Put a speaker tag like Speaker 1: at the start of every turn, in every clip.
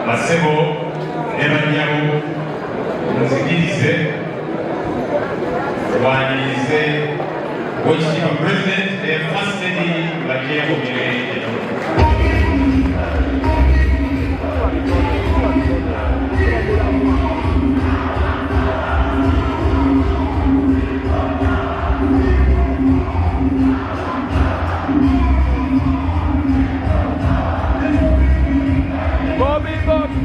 Speaker 1: Basebo ne bannyabo, munzikirize twanirize Oweekitiibwa President ne First Lady bajje ku mirembe.
Speaker 2: Bobby, Bobby.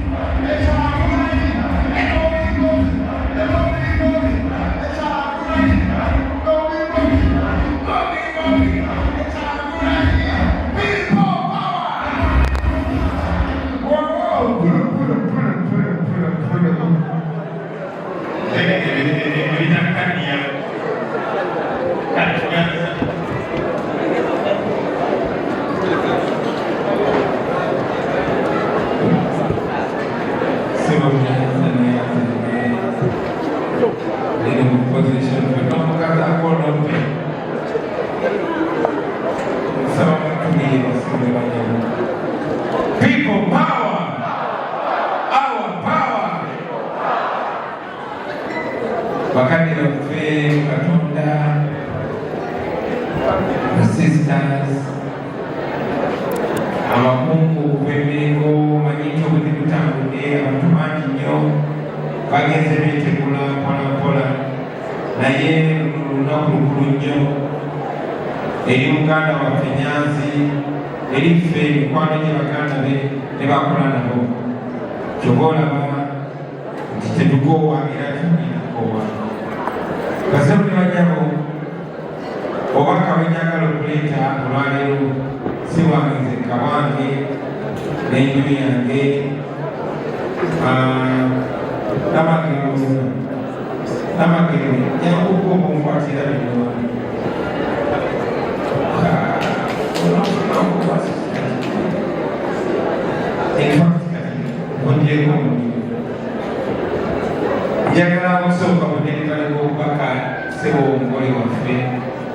Speaker 1: Ebitakkanniya kale tuganza.
Speaker 3: Ssebo Nyanzi, eri mu position n'omukazaako nompe nsaba mutumiire basime banyabo. People power, our power. Bakadde baffe, Katonda, sisters, abakungu okuva Emmengo, manyi nti obudde butambudde, abantu bangi nnyo bagenze beetegula mpola mpola, naye luno lunaku lukulu nnyo eri muganda waffe Nyanzi, eri ffe mikwano gye, baganda be ne bakola nabo. Kyova olaba nti tetukoowa era tugenda kukoowa. Basebo ne banyabo, obubaka bwenjagala okuleeta olwaleero si bwange nzekka, bwange n'enju yange. Namagero, Namagero, janguko okunkwatira bino. In fact, kati ngongyeko omulimu. Njagala okusooka buddekale bw'obubaka. Ssebo omugole waffe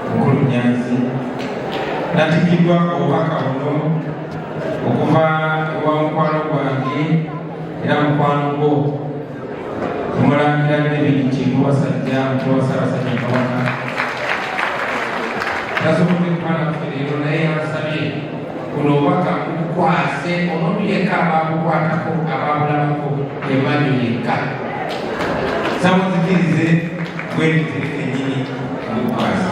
Speaker 3: mukulu Nyanzi, natikiddwa obubaka buno okuva ewa mukwano gwange era mukwano gwo, Omulangira David Kingu Wasajja, mukulu wa Ssaabasajja Kabaka. Tasobodde kuba naffe leero, naye yansabye buno obubaka bukukwase omuntu yekka ababukwatako, ababulabako emanyo yekka. Samunzikirize bweretere kennyini mbukwase.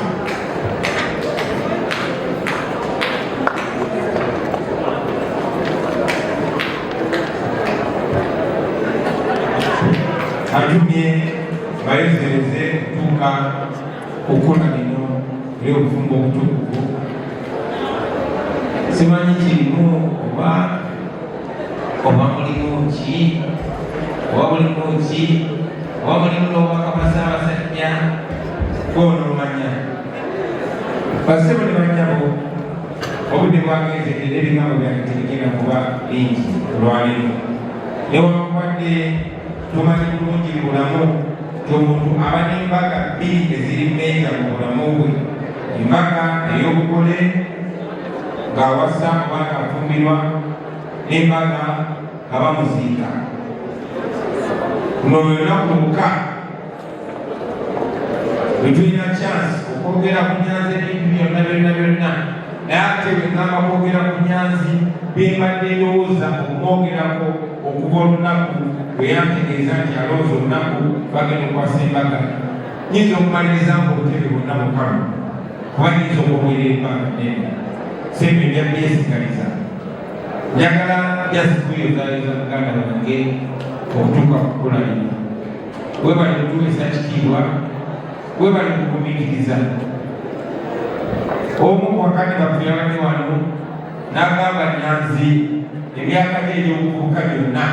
Speaker 3: Atumye bayozeyoze kutuuka kukola bino ebyobufumbo obutukuvu. Simanyi kirimu oba mulimu ki, oba mulimu ki, oba mulimu n'obwakaba Ssaabasajja gwonoomanya. Basebo ne banyabo, obudde bwagenze era ebigambo byange tebigenda kuba bingi olwaleero, newankubadde tumanyi bulungi mu bulamu nti omuntu aba n'embaga bbiri eziri major mu bulamu bwe: embaga ey'obugole ng'awasa oba ng'afumbirwa, n'embaga nga bamuziika. Luno lwe lunaku lwokka lwe tulina chance okwogera ku Nyanzi ebintu byonna byonna byonna, naye ate bwe ŋŋamba kwogera ku Nyanzi, bye mbadde ndowooza okumwogerako okuva olunaku lwe yantegeeza nti alowooza olunaku bagenda okukwasa embaga, nyinza okumaliriza nga obutebe bwonna bukalu, kuba nyinza okwogera ebbanga nnene. Sebyo nja byesigaliza. Njagala just kuyozayoza muganda wange okutuuka kukola bino. Webale kutuweesa kitiibwa, webale kugumiikiriza. Omu ku bakadde baffe yabadde wano n'agamba Nyanzi emyaka gye egy'obuvubuka gyonna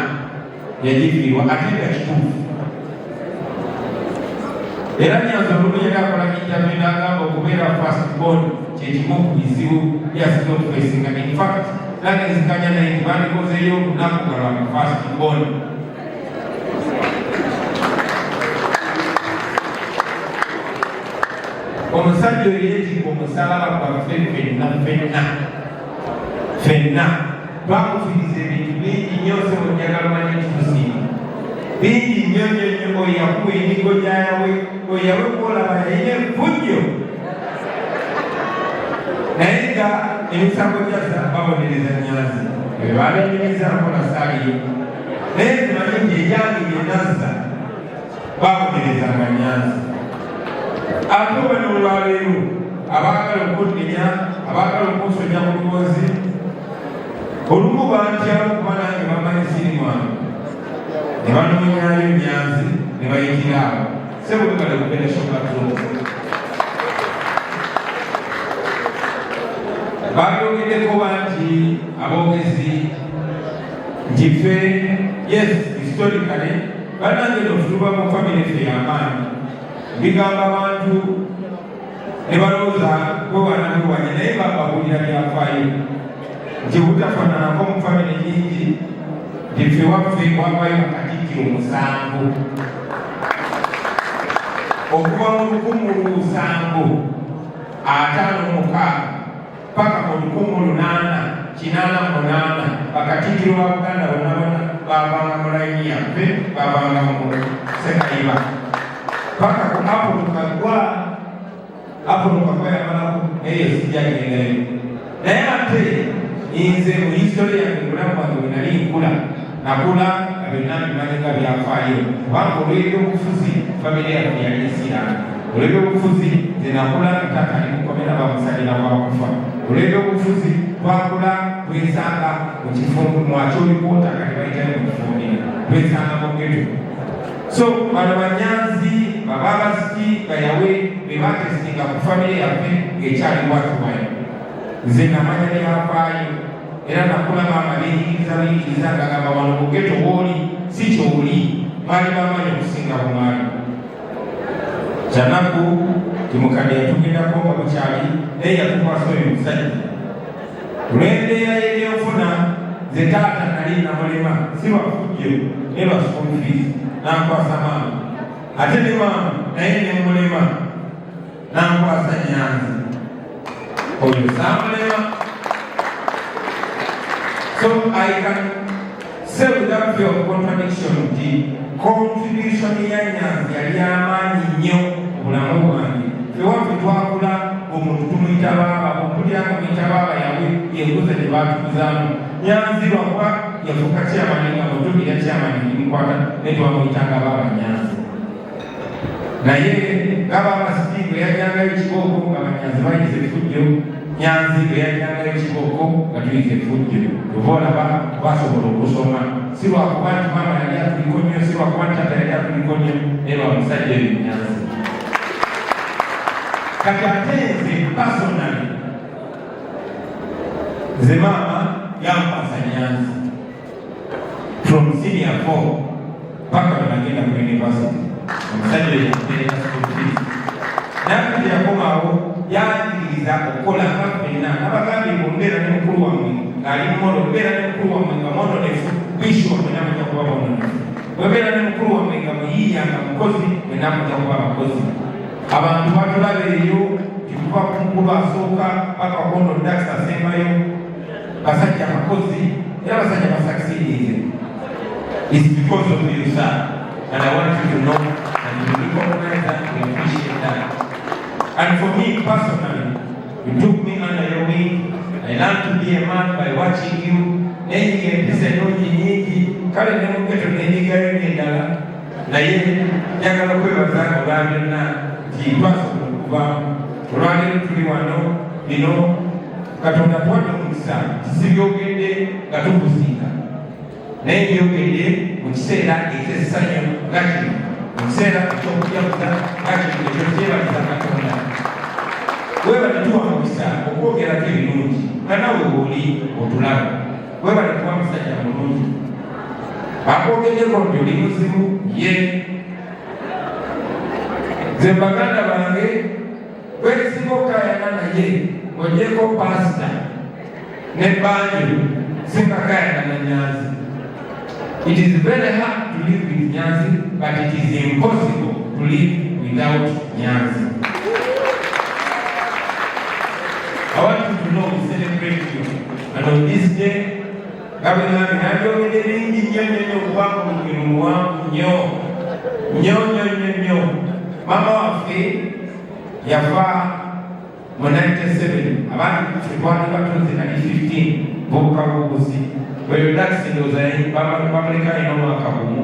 Speaker 3: yagifiirwa, ate nga kituufu. Era Nyanzi olumu yali akola interview n'agamba okubeera first born kyekimu ku bizibu byasinza okufesinga. In fact, nange nzikanya naye nti bandikozeeyo olunaku nga lwa first born. Omusajja oyo yeetikka omusalaba gwaffe ffenna ffenna ffenna. Bamufiiriza ebintu bingi nnyo. nnyo, sebo, njagala manye nti tusiima bingi nnyo nnyo nnyo. Oyo yakuwa emigo gyawe, oyo yawe kwolaba yayina effujjo, naye nga emisango gyazza babonereza Nyanzi, ebyo babinyumiza nkola saaliyo, naye zimanyi nti egyange gyenazza babonerezanga Nyanzi. Ate oba n'olwaleero abaagala okunnenya, abaagala okunsonya mu lugozi olumu, bantyamu kuba nange bamanyi siri mwange, ne banoonyayo Nyanzi ne bayitira awo. Sebwebale kubeera shock absorber. Babyogeddeko bangi aboogezi nti ffe, yes, historically, bannange, no tuva mu family ffe y'amaanyi. Bigamba abantu ne balowooza kwewaana bwewanye, naye bababuulira byafaayo nti butafaananako mu family nyingi, nti ffe waffe wavayo bakatikkiro 7 okuva mu 1756 paka mu 1888. Bakatikkiro ba Buganda bonna bonna bavanga mu layini yaffe, bavanga mu Sekayiba paka ku Apolo Kaggwa. Apolo Kaggwa yamalako, naye sijja gendayo. Naye ate nze mu history yange, bulamu bwange bwe nali nkula, nakula nga byonna mbimanyi nga byafaayo, kubanga olw'ebyobufuzi famire yaffe yali nsiraamu. Olw'ebyobufuzi nze nakula nga taata ali mukomera, bamusalira gwakufa. Olw'ebyobufuzi twakula twesanga mu kifumbi mwakyolikota, kati bayitayo mu kifumbiro, twesanga mu ghetto. So bano Banyanzi baba basiki bayawe be batesitinga ku famire yaffe ng'ekyali watuwayo. Nze namanya byafaayo era nakula maama benyigiriza buyigiriza ngagamba wano mu ghetto wooli si kyoli, baali bamanyi okusinga bumwali. Kyanaku timukadde yatugendako nga bukyali, naye yatukwasa oyo omusajja olw'embeera y'ebyenfuna. Nze taata nali namulema, si lwafujjo naye lwa school fees, nankwasa maama, ate ne maama naye nemulema, nankwasa Nyanzi oyo saamulema. So I can say without fear of contradiction nti contribution ya Nyanzi yali amaanyi nnyo mu bulamu bwange. Ffe waffe twakula omuntu tumuyita baaba, okulya nga muyita baaba yawe, yenkuza gye batukuzaamu. Nyanzi lwakuba yafuuka chairman nga mutumira chairman ndimukwata, naye twamuyitanga baaba Nyanzi. Naye nga baaba Siti bwe yajjangayo kibooko nga Banyanzi bayize effujjo, Nyanzi bwe yajjangayo kibooko nga tuyize effujjo. Oba olaba twasobola okusoma si lwakuba nti maama yali atuliko nnyo, si lwakuba nti tata yali atuliko nnyo, naye lwa musajja oyo Nyanzi. Kati ate nze personally, nze maama yankwasa Nyanzi from senior four paka lwe nagenda ku university. Omusajja oyo yampeerera school fees, naye ate yakomaawo yanjigiriza okukola nga ffenna. Nabagambye mbu mbeera ne mukulu wammwe ng'ali mumono, mbeera ne mukulu wammwe nga mwononefu, bisho mwenna mujja kuba bononefu. Bwebeera ne mukulu wammwe nga muyiiya, nga mukozi, mwenna mujja kuba bakozi. Abantu batulaba eyo tikuva ku mukulu asooka paka kwono dax asembayo, basajja bakozi era basajja basucceedinze. It's because of you, sir, and I want you to know that you recognize that, we appreciate that. And for me personally, you took me under your wing. I learned to be a man by watching you. Nenyiga empisa ennungi nyingi, kale ne mu ghetto nenyigayo n'endala, naye njagala kwebaza olwa byonna nti twasobola okuvaamu. Olwaleero tuli wano. Bino Katonda tuwadde omukisa nti sibyogedde nga tukuziika, naye byogedde mu kiseera ekyessanyu nga kino, mu kiseera ekyokujaguza nga kino, ekyo kyebaliza Katonda. Webale tuwa mukisa okwogerako ebirungi nga nawe wooli otulaba. Webale kuba musajja mulungi. Bakwogeddeko nti oli muzibu ye. Nze baganda bange gwensinga okukayana naye, ng'ogyeko pasita ne Banjo, sinkakayana na Nyanzi. It is very hard to live with Nyanzi, but it is impossible to live without Nyanzi. I want you to know we celebrate you, and on this day Nga bwe ngambye, nandyogedde bingi nnyo nnyo nnyo, kubanga olugero luwanvu nnyo nnyo nnyo nnyo nnyo. Maama waffe yafa mu 97. Abantu ffe twali batunze, nali 15, bubuka bubuzi oyo Dax. Ndowooza bamuleka alina omwaka gumu.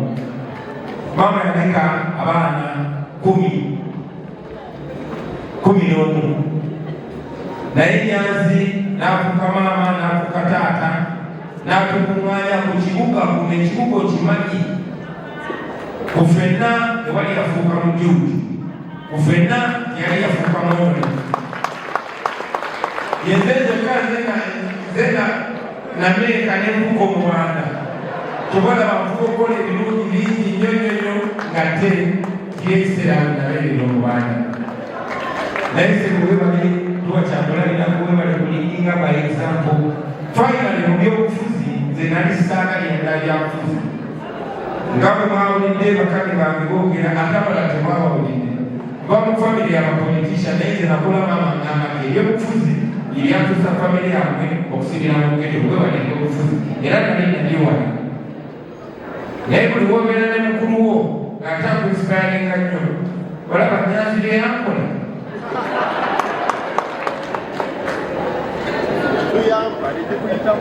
Speaker 3: Maama yaleka abaana 11, naye Nyanzi n'afuuka maama, n'afuuka taata, n'atukuŋŋaanya ku kibuga kuno. Ekibuga okimanyi, ku ffenna tewali yafuuka mujuuju, ku ffenna teyali yafuuka mwono. Yenze nzekka nze nameeka nenfuuka omubanda. Kyobalaba nfuka okukola ebirungi bingi nnyo nnyo nnyo, nga te kyekiseera nabeerera omubanda. Naye sekuwebale tuwa kyakulabirako, webale kuleadinga by example. Finally, mu byobufuzi nze nali saagalira ddala byabufuzi, nga bwe mwawulidde bakadde bange boogera, ate abalala temwabawulidde. Nva mu famire y'abapolitisha, naye nze nakola maama ngamba nti ebyobufuzi ebyatuusa famire yammwe okusibira mu ghetto. Webale ebyobufuzi, era nali nabiwala. Naye buli wobeera ne mukulu wo ng'ate akuinspiringa nnyo, olaba Nyanzi bye yankola.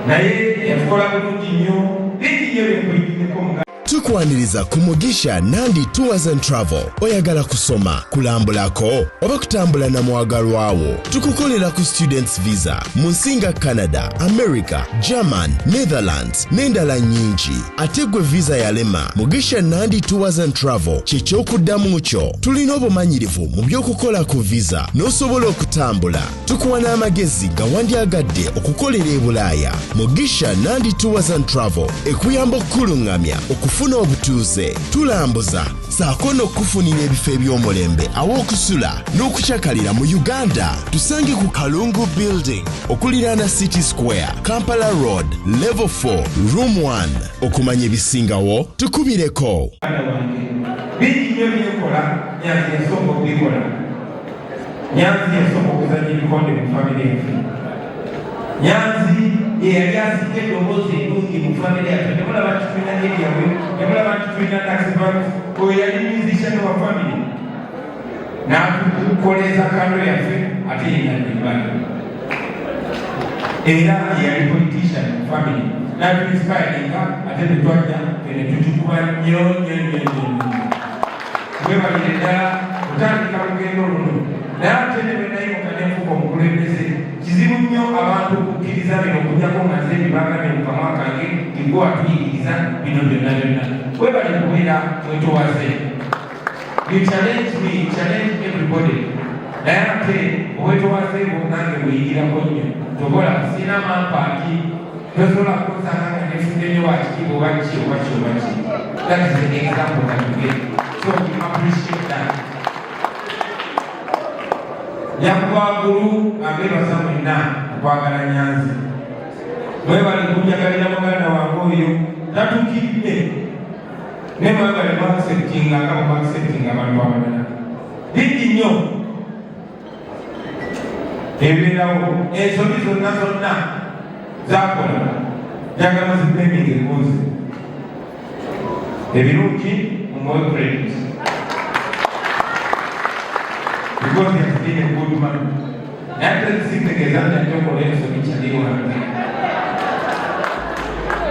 Speaker 3: Naye yatukola bulungi nnyo, bingi nnyo byenkuyigiddeko muga.
Speaker 4: Tukwaniriza ku Mugisha Nandi Tours and Travel. Oyagala kusoma, kulambulako oba kutambula na mwagalwawo? Tukukolera ku students visa mu nsi nga Canada, America, German, Netherlands n'endala nnyingi. Ate gwe visa yalema, Mugisha Nandi Tours and Travel kyekyokuddamu kyo. Tulina obumanyirivu mu by'okukola ku visa n'osobola okutambula. Tukuwa n'amagezi nga wandyagadde okukolera e Bulaaya. Mugisha Nandi Tours and Travel ekuyamba okukuluŋŋamya okufuna obutuuze. Tulambuza saako n'okukufunira ebifo eby'omulembe aw'okusula n'okukyakalira mu Uganda. Tusange ku Kalungu Building okuliraana City Square, Kampala Road, Level 4, Room 1. Okumanya ebisingawo tukubireko.
Speaker 3: Mwana wange, bingi nnyo byenkola Nyanzi yasooka okubikola. Nyanzi yasooka okuzanya ebikonde mu famire yaffe. Nyanzi ye yali asinga eddoboozi eddungi mu famire yaffe. Nemulaba nti tulina eriyawe, nemulaba nti tulina Taxi, oyo yali musician wa famire, n'atukoleza kando yaffe. Ate yenanyibala era yali politician mu family, n'atuinspiringa, ate netwajja fene tukikuba nnyo nnyo nnyo nnyo nnyo. Mwebalire ddala kutandika lugendo luno. Naye ate ne bwe nayimuka nenfuuka omukulembeze, kizibu nnyo abantu okukkiriza bino okujjako nga nze ebibagambye mu kamwa kange nti gwe watuyigiriza bino byonna byonna. Webale kubeera mwetowaze. You challenge me, you challenge everybody, naye ate obwetowaze bwo nange buyigirako nnyo. Tobola sina mampaaki, tosobola kunsanga nga nefudde nnyo wakitiibwa oba ki oba ki oba ki. That is the example that you get, so you appreciate that. Nyakuba waggulu nga mbebaza mwenna okwagala Nyanzi. Mwebale kunjagalira muganda wange oyo tatuukidde, ne mwagale mwacceptinga nga bwemwacceptinga abantu abalala. Bingi nnyo ebibeerawo, ensobi zonna zonna zakola njagala muziblaminga ekunze, ebirungi mumuwe credit because he has been a good man. Naye ate sitegeeza nti ajja okola ensobi kyali wange.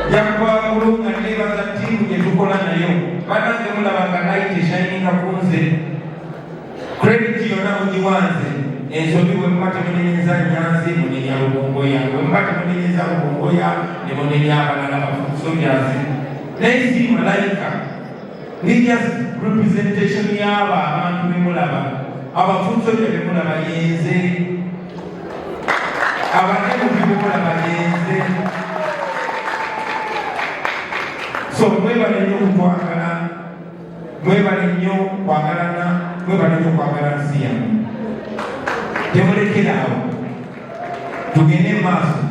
Speaker 3: Njakuba waggulu nga nebaza ttiimu gye tukola nayo. Bannange, mulaba nga light eshininga ku nze, credit yonna mugiwanze. Ensobi bwe muba temunenyeza Nyanzi, munenya Lubongoya. Bwe muba temunenyeza Lubongoya, ne munenya abalala basoldiers. Naye si malayika, ni just representation y'abo abantu bemulaba, abafuusolya bemulaba yenze, abanemubi bemulaba yenze. So mwebale nnyo okutwagala, mwebale nnyo kwagalana, mwebale nnyo kwagala nsi yammwe. Temulekeraawo, tugende mu maaso.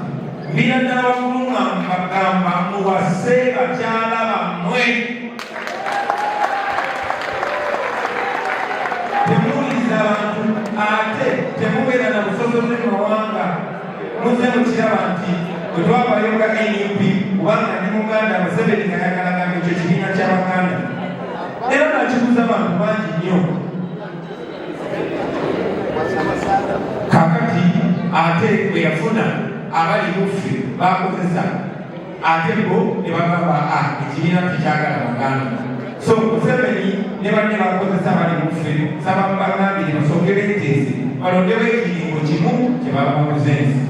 Speaker 3: Mbira ddala waggulu nga mbagamba, muwase bakyala bammwe. Temuwuliriza abantu, ate temubeera na busosoze mu mawanga. Muze mukiraba nti bwe twavayo nga NUP. Kubanga ndi Muganda, Museveni ngayagala gamba ekyo kibiina ky'Abaganda, era nakikuza bantu bangi nnyo. Kakati ate bwe yafuna abali muffe bakozesa, ate bo ne bagamba, "Ah, ekibiina tekyagala Baganda." So Museveni ne banne bakozesa abali muffe. Saba mubagambire basooke beeteese, balondewo ekiringo kimu kye baba baguza ensi.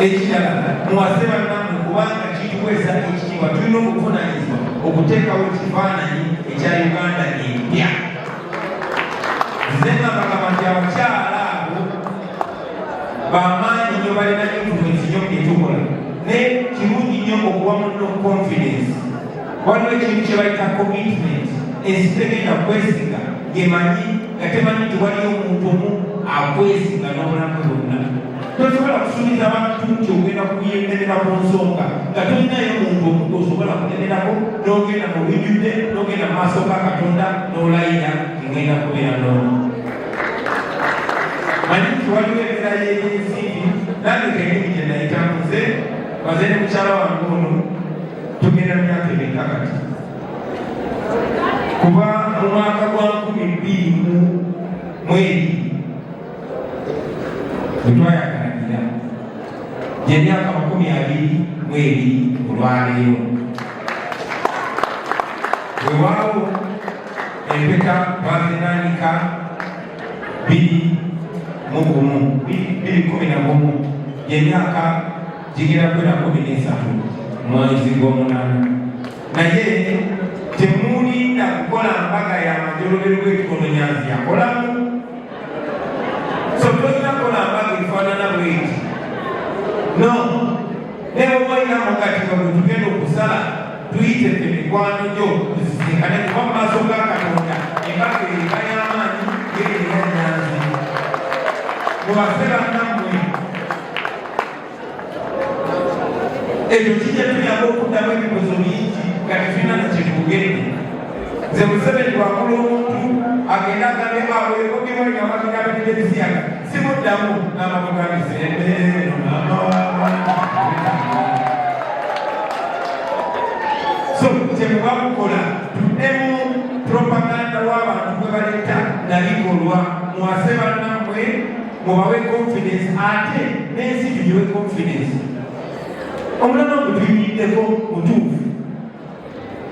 Speaker 3: Ekirala, muwase bannammwe, kubanga kituweesa ekitiibwa. Tulina obuvunanyizibwa okuteekawo ekifaananyi ekya Uganda empya. Nze nga mbagamba nti abakyala abo bamaanyi nnyo, balina influence nnyo mu byetukola. Naye kirungi nnyo okuwa munno confidence. Waliwo ekintu kye bayita commitment. Ensi tegenda kwesiga gemanyi nga temanyi nti waliyo omuntu omu akwesiga n'obulamu bwonna. Tosobola kusuubiza bantu nti ogenda kuyemerera ku nsonga nga tolinayo muntu omu gwosobola kulemerako, n'ogenda mu lujjudde, n'ogenda mu maaso ga Katonda, n'olayira, "Ngenda kubeera n'omu." Manyi nti waliwo embeera y'ebyensimbi. Nange kenyini gye nayitamu, nze maze ne mukyala wange ono tugenda mu myaka emeka kati, kuba mu mwaka gwa 2022 bwe twayagalanira, gyemyaka 22 olwaleero. Weewaawo empeta twazinaanika 2021, 2011, gyemyaka gigenda kwera 13 mwezi gw'omunaana. Naye temulinda kukola mbaga ya majolobero bwekikono nyanzi yakolamu. So tolina kukola mbaga efaanana bweti, no. Naye oba olina mugati nga bwe tugenda okusala, tuyite ffe mikwano gyo tusisinkane, kuba mu maaso ga Katonda embaga ereka y'amaanyi ng'erina nyanzi. Mubase bannammwe, ekyo kijja tuyamba okuddamu ebibuzo bingi nga tetulina nakyetwogedde. Nze Museveni bwakula omuntu agenda agambe awekobiwainamaginaabedebisiyaga, simuddamu n'amamugambisa embeera mama w'abaana. So kyemuba mukola, tuddemu propaganda w'abantu gwe baleeta nabikolwa. Muwase bannammwe, mubawe confidence, ate n'ensi tugiwe confidence. Omulama gwe tuyimiddeko mutuufu,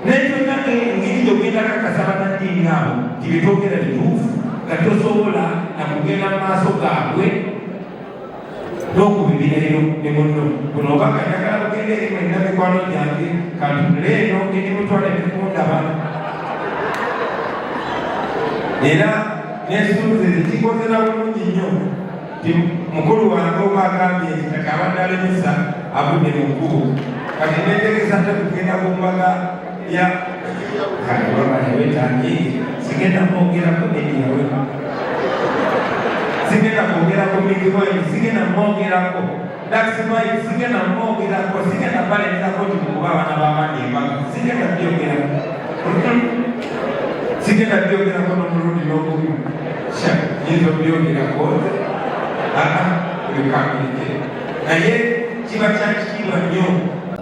Speaker 3: naye tolina engeri gyogenda kakasa bannaddiini abo nti byetwogera bituufu nga tosobola nakugenda mu maaso gaabwe n'okuba ebirayiro ne munno. Buno oba njagala kugenda eri mwenna mikwano gyange, kantunule eno ngende mutwale nekundaba, era n'ensuuzi ezikikozera bulungi nnyo ti mukulu wange oba agambye nti kati abadde alemesa avudde mu kkubo, kati netegesa ate kugenda ku mbaga ya wetanye. Sigenda mwogerako nediyawe, sigenda kwogerako Mikie Wine, sigenda mwogerako Dax Mike, sigenda mwogerako, sigenda balemerako nti mukuba abaana b'abandi embaga. Sigenda byogerako, sigenda byogerako n'omulundi n'ogumu. Sha yinza obyogerako ebikambirike, naye kiba kya kitiibwa nnyo.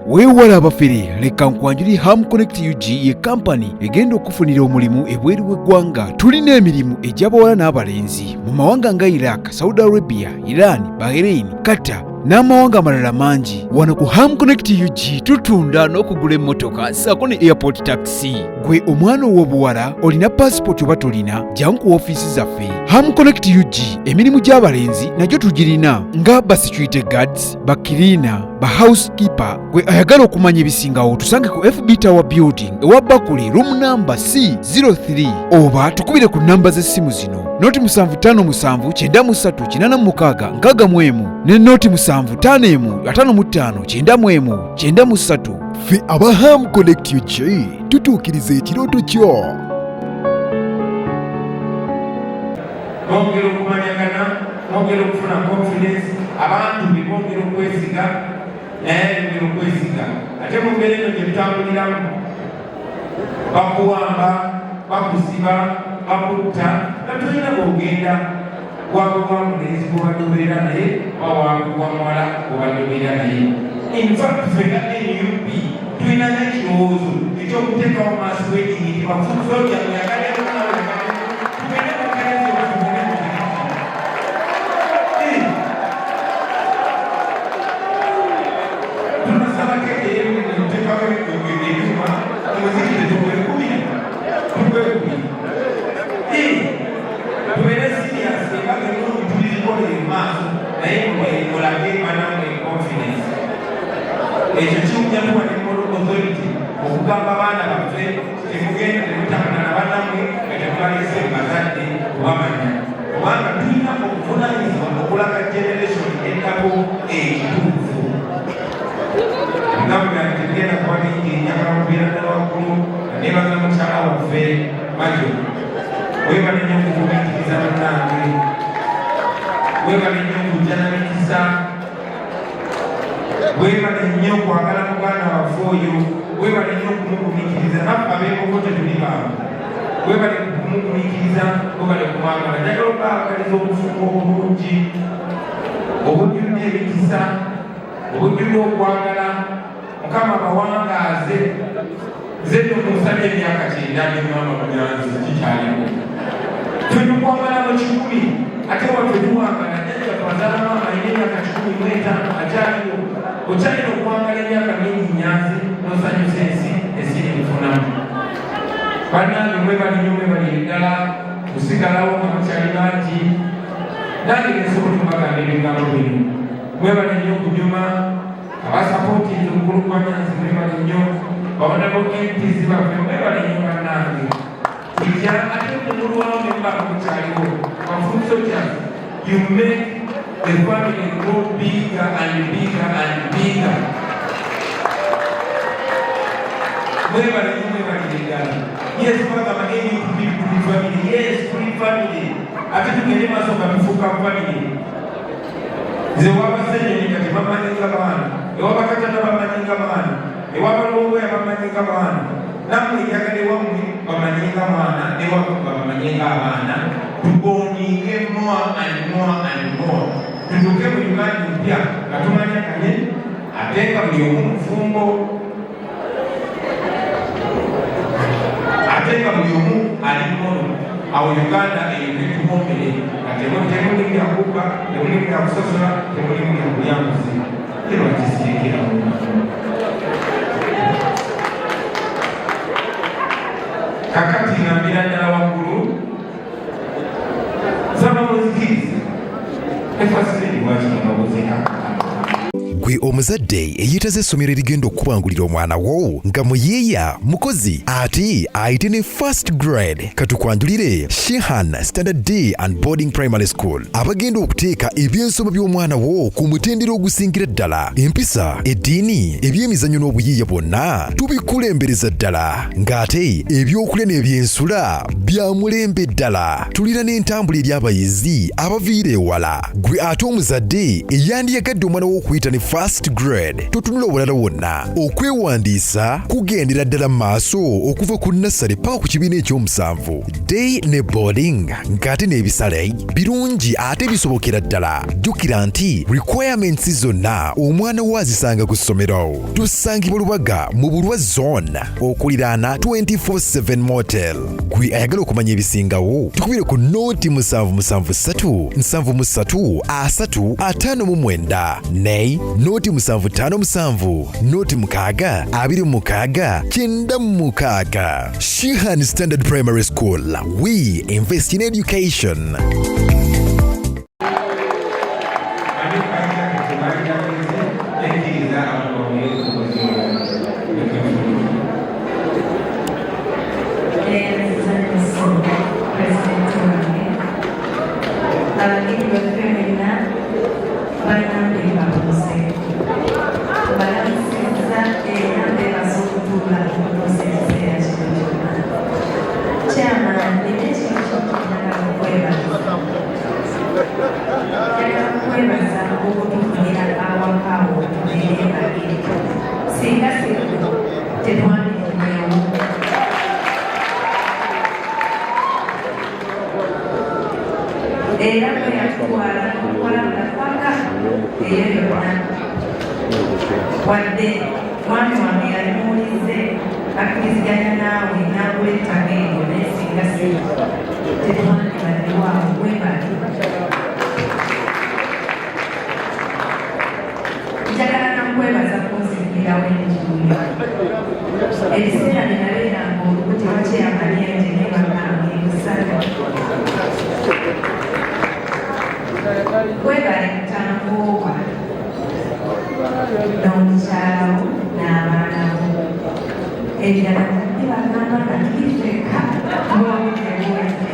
Speaker 5: Weewala abafere, leka nkwanjuli Ham Connect UG. Ye kampani egenda okufunira omulimu ebweru w'eggwanga. Tulina emirimu egy'abawala n'abalenzi mu mawanga nga Iraq, Saudi Arabia, Iran, Bahrain, Qatar n'amawanga amalala mangi. Wano ku Ham Connect UG tutunda n'okugula emmotoka ssaako ne airport taxi. Gwe omwana ow'obuwala olina pasipoti oba tolina, jangu ku ofiisi zaffe Ham Connect UG. Emirimu gy'abalenzi nagyo tugirina nga ba security guards, ba cleaner, ba housekeeper. Gwe ayagala okumanya ebisingawo, tusange ku FB Tower Building ewa Bakuli, room number C03, oba tukubire ku namba z'essimu zino: 0 757 93 86 61 ne 0 751 55 91 93.
Speaker 6: Ffe aba Ham Connect UG tutuukiriza ekirooto kyo.
Speaker 3: Mwongera okumanyagana, mwongera okufuna confidence, abantu be bongera okwesiga, naye ayongera okwesiga. Ate mu mbeera eno gye tutambuliramu, bakuwamba, bakusiba, bakutta nga tolina bwogenda wabwe wa mulenzi gwobadde obeera naye oba wabwe wa muwala gwobadde obeera naye. In fact, ffe nga NUP tulina n'ekirowoozo ekyokuteekawo mass wedding nti ba foot soldier muyagale tugende mu kereziya oba tugende mu muzikiti. Tunasaba keke yeteekawo ebyuma, omuziki tetukwekubira, tukwekubira. Tubeere serious, embaga ennungi tulizikolera emaaso, naye mulage banammwe confidence. Ekyo kijja tuwa ne moral authority okugamba abaana baffe, temugenda temutakana na bannammwe nga temubalese bazadde kubamanya, kubanga tulina obuvunanyizibwa okulaga generation eddako ekituufu. Ebigambo byange tebigenda kuba bingi. Njagala kubeera ddala waggulu nebaza mukyala waffe Majo. Webale nnyo okugumiikiriza bannange, webale nnyo okujja namikisa, webale nnyo okwagala muganda waffe oyo, webale nnyo okumugumiikiriza. Naffe ab'enkoko tetuli bangu. Webale kumugumiikiriza, webale kumwagala. Njagala okubaagaliza obufumbo obulungi obujjudde emikisa, obujjudde okwagala. Mukama bawangaaze. Nze nno musabye emyaka 90 ne maama Munyanzi kikyaliwo, twetukwagala mu 100, ate waffe tuwangala. Jjajja twazaala maama alina emyaka 105, akyaliwo. Okyalina okuwangala emyaka mingi, Nyanzi, nosanyusa ensi, ensi nebifunamu. Bannange, mwebali nnyo, mwebalire ddala kusigalawo nga mukyali bangi. Nange nensobola okubagamba ebigambo bino. Mwebale nnyo okunyuma abasapootinze omukulu gwa Nyanzi, mwebale nnyo. Ba honourable MPs baffe, mwebale nnyo bannange. Kujja ate kumulwawo ne muba mukyaliwo. Ba foot soldiers, you make the family grow bigger and bigger and bigger. Mwebale nnyo, mwebalire ddala. Yes, bagamba NUP tuli family. Yes, tuli family, ate tugende maaso nga tufuuka family. Nze wabasenyonyi kati bamanyi nga baana, ewabakatana bamanyi nga baana, ewabalongoya bamanyi nga baana. Nammwe njagala ewammwe bamanyi nga mwana, newammwe babamanyi nga abaana. Tubondinge more and more and more, tutuuke mu Uganda empya nga tumanyaganye, ate nga buli omu mufumbo, ate nga buli omu ali mumono. Awo Uganda eyo tetuwombere nga temuli byakubba, temuli byakusosola, temuli byakulya nguzi. Era wakisirekerawo. Kakati ngambira ddala waggulu, nsaba munzikirize efasiredi lwaki nga.
Speaker 7: Gwe omuzadde eyeetaza essomero erigenda okukubangulira omwana wo nga muyiiya, mukozi, ate ayite ne first grade, katukwanjulire Shihan Standard Day and Boarding Primary School, abagenda okuteeka ebyensoma by'omwana wo ku mutendera ogusingira ddala. Empisa, eddiini, ebyemizannyo n'obuyiiya bwonna tubikulembereza ddala, ng'ate ebyokulya n'ebyensula bya mulembe ddala. Tulina n'entambula eri abayizi abaviira ewala. Gwe ate omuzadde eyandiyagadde omwana wo okuyita ne first grade, totunula obulala wonna. Okwewandiisa kugendera ddala mu maaso okuva ku nursery paka ku kibiina ekyomusanvu, day ne boarding, ng'ate n'ebisale birungi ate bisobokera ddala. Jjukira nti requirements zonna omwana wo azisanga ku ssomero. Tusangibwa Lubaga mu Bulwa Zone, okuliraana 24/7 Motel. Gwe ayagala okumanya ebisingawo, tukubire ku 077 73 30 59 ne 0757 06 26 96. Shihan Standard Primary School, we invest in education.
Speaker 3: Ani kajja ekkiriza abantu bawulire eddoboozi ly'omuntu.
Speaker 8: Neyanziza pulezidenti wange, abagenyi baffe mwenna, bannange babuuzeeko, mbalamusizza era mbebaza okutuula okutuusa ekiseera kino kyonna. Chairman, nina ekintu ky'okunjagala okwebaza. Njagala kukwebaza okutufunira awaka awo tubeere babiri. Singa sikwo, tetwandikomyewo. Era bwe yatutwala n'okukola paka eyo yonna. Wadde mwami wange yali muwulize, akkiriziganya naawe n'agula ettaka eryo, naye singa si tetwandibaddewo awo. Webale. Njagala nakwebaza kunzigulirawo enjuuyo. Ebiseera bye nabeeranga olubuto, wakyeyamaliya nje ne bakange musana. Webale kutangoowa n'omukyalawo n'abaana bo. Ebirala bibagamba nga tuli ffekka ng'obudde buwedde.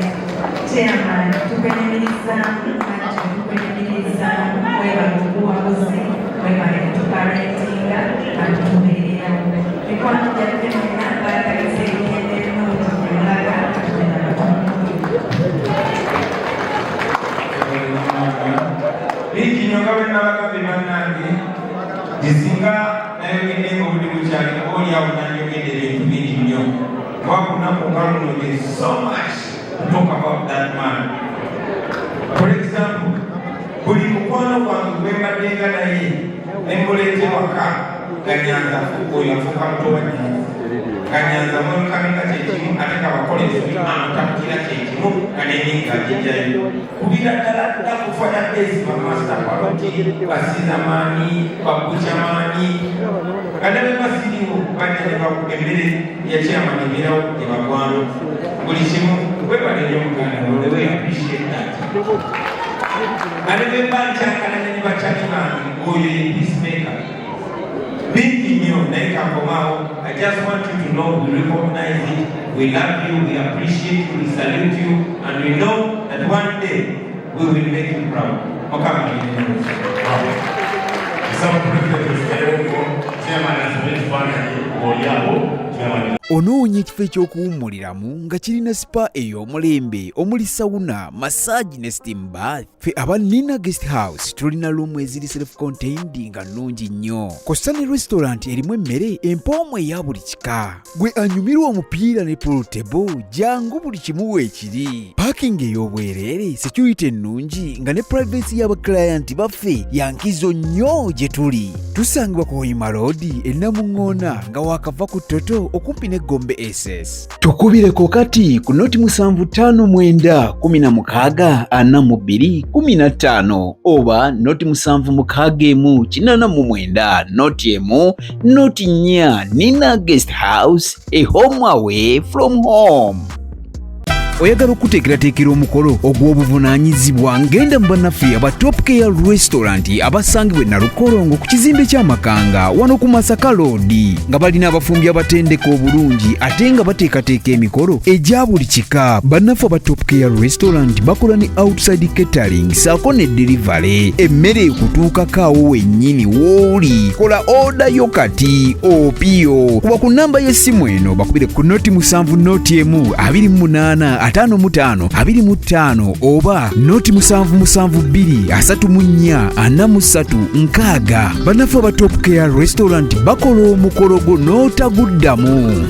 Speaker 8: Chairman, tukwenyumirizaamu nakyo, tukwenyumirizaamu. Webale obuwabuzi, webale kutuparentinga atutubeererawo. Mikwano gyaffe mwenna, baagaliza ebigendo ebirungi gyemulaga Katonda batono.
Speaker 3: Bingi nnyo nga bwe nabagambye bannange, nti singa nayogedde nga obudde bukyali, oba oliawo nandiyogedde ebintu bingi nnyo, kuba ku lunaku nga luno there's so much to talk about that man. For example, buli mukwano gwange gwe mbaddenga naye ne muleeta ewaka nga Nyanza oyo afuuka muto wa Nyanza, nga Nyanza mwelkaminga kyekimu, ate nga bakola ensobi amutabukira kyekimu, nga neninga agijjayo kubira ddala dda ku fire base, bamaster paroti, basinamaani, babukyamaani, nga ne bwe basiriwo bajja ne emmere ya chairman ebeerawo gye bagwamu buli kimu. Webale nnyo muganda wange, we appreciate that. Nga ne bwe mba nkyankalanya ne bakyali bange, oyo ye peacemaker. Bingi nnyo, naye kankomaawo. I just want you to know we recognize it, we love you, we appreciate you, we salute you, and we know that one day we will make you proud. Mukama abeere.
Speaker 1: Nsaba Pulezidenti osigalewoko, chairman asome ekifaananyi ng'oli awo, chairman.
Speaker 5: Onoonya ekifo eky'okuwummuliramu nga kirina spa ey'omulembe omuli sauna, massage ne steam bath? Ffe aba Nina Guest House tulina room eziri self contained nga nnungi nnyo, kw'ossa ne restaurant erimu emmere empoomu eya buli kika. Gwe anyumirwa omupiira ne pool table, jangu, buli kimu weekiri. Parking ey'obwereere, security ennungi, nga ne privacy y'abaclient baffe yankizo nnyo gye tuli. Tusangibwa ku Hoima Road e Namuŋŋoona, nga waakava ku Toto okumpi ne Gombe SS. Tukubireko kati ku 075 916 42 15 oba 076 89 01 04. Nina Guest House, a home away from home. Oyagala okuteekerateekera omukolo ogw'obuvunaanyizibwa? Ngenda mu bannaffe aba Top Care Restaurant abasangibwa e Nalukolongo ku kizimbe ky'Amakanga wano ku Masaka Road, nga balina abafumbi abatendeka obulungi ate nga bateekateeka emikolo egya buli kika. Bannaffe aba Top Care Restaurant bakola ne outside catering saako ne delivery, emmere ekutuukako awo wennyini w'oli. Kola order yo kati opiyo kuba ku namba y'essimu eno, bakubire ku 0 7 0 1 28 55 25 oba 0 7 7 2 34 43 60. Bannaffe aba Top Care Restaurant bakola omukolo gwo n'otaguddamu.